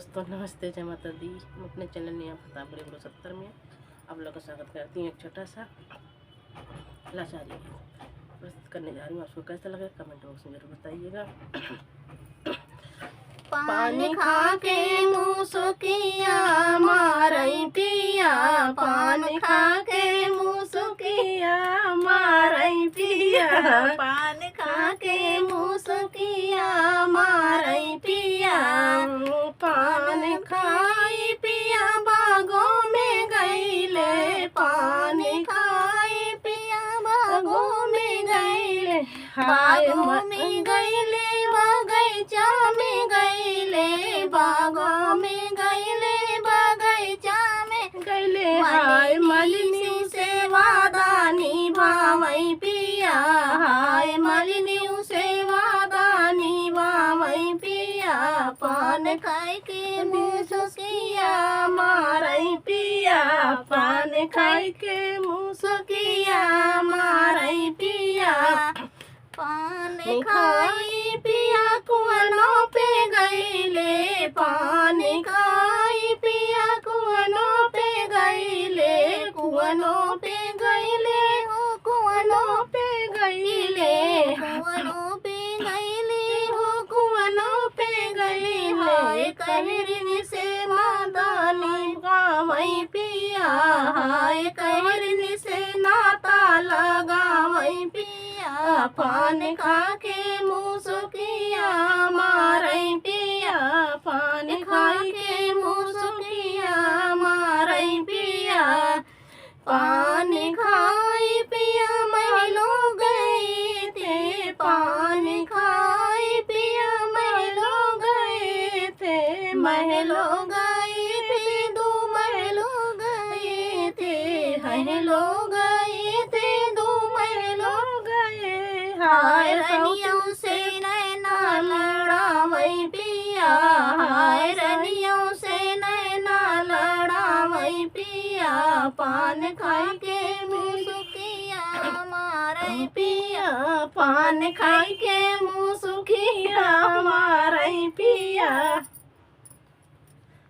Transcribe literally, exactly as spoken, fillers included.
दोस्तों नमस्ते, जय माता दी। हम अपने चैनल नेहा प्रतापगढ़ी उनसत्तर में आप लोग का स्वागत करती हूँ। एक छोटा सा लाचारी गीत प्रस्तुत करने जा रही हूँ। आपको कैसा लगे कमेंट बॉक्स में जरूर बताइएगा। पान खा के मुसुकिया मारई पिया, पान खा के मुसुकिया मारई पिया, पान खा के मुसुकिया मारई पिया। पान खाई पिया बागों में गईले, पान खाई पिया बागों में गईले, हाय बागों में गईले, बगैचा में गईले, बागों में गईले, बगैचा में गईले, हाय मलिनी से वादा निभावई पिया, हाय मलिनी से वादा निभावई पिया। पान खाई के मुसुकिया मारई पिया, पान खाई के मुसुकिया मारई पिया। पान खाई पिया कुअनो पे गईले, पान खाई पिया कुअनो पे गईले, कुअनो पे गईले, हो कुअनो पे गईले, कुअनो पे गईले, हो कुअनो पे गईले। हाय कहरिन से नाता लगावई पिया, हाय कहरिन से नाता लगावई पिया। पान खा के मुसुकिया मारई पिया, पान खा के मुसुकिया मारई पिया। पान खाई पिया महलो गए थे, पान खाई पिया महलो गए थे, महलो गए थे, दो महलो गए थे, महलो गए थे, दो महलो गए। हाय रनियों से नैना लड़ावई पिया, हाय रनियों से नैना लड़ावई पिया। पान खाई के मुसुकिया मारई पिया, पान खाई के मुसुकिया मारई पिया।